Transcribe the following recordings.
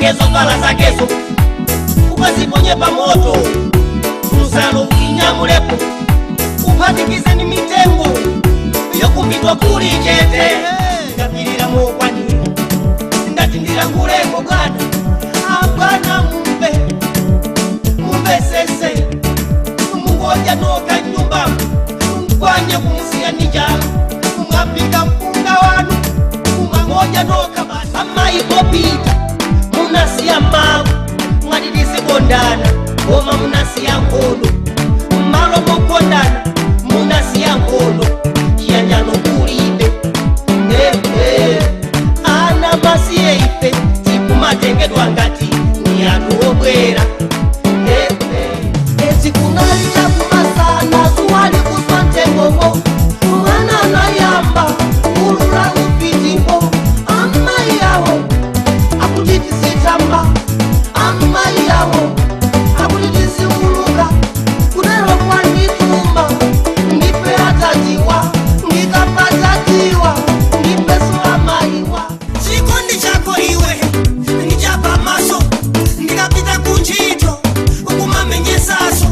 Utenge zovala zakezo ukaziponye pa moto, muzalo uinyamulepo, uphatikize ni mitengo yokumbidwa kuli chete. Ndapirira mokwanira, ndati ndilanguleko bwana, abwana mumve, mumvesese, mungoja noka nyumba mkwanye kumusiya ninjala, mwapika mpunga wanu mumangoja noka basi. Amayi popita munasiya mawu mwati tizikondana, koma munasiya nkhondo. Mmalo mokondana munasiya nkhondo, chiyanjano kulibe. Eh, ana masiye ife tikumatengedwa ngati ni anthu obwera. Eh, eh. Eti kunali chakumasana, zuwa likuswa mtengomo, mwana anayamba kulula upitimo. Amayi yawo akuti tizitamba, amayi yawo akuti tiziuluka, kutero kwandituma ndipe atatiwa, ndikapatatiwa ndipeso amayiwa. Chikondi chako iwe ndichapamaso, ndikapita kuntchito ukumamenyesaso,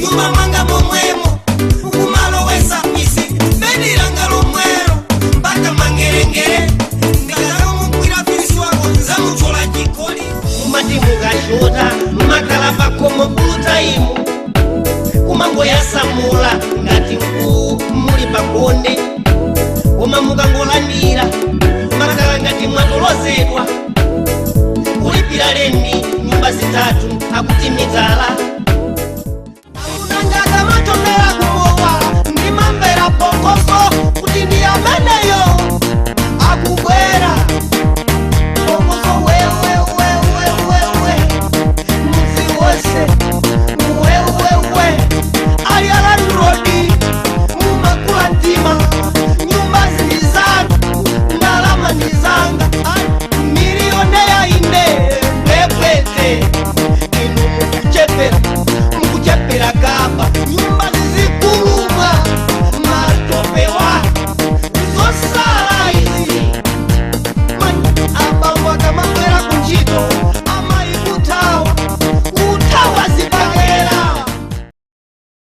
nyumba mwanga momwemo ukumalowesa misi, bedi langa lomwelo mpaka mangerengere, ndikakamugwira fisi wako nzamuchola chikoli. Mumati mukashota mmakhala pakhomo bulutaimu, kumangoyasamula ngati mkuu muli pakonde, koma mukangolandira makhala ngati mwatolozedwa. Kulipira lendi nyumba zitatu akuti mitala.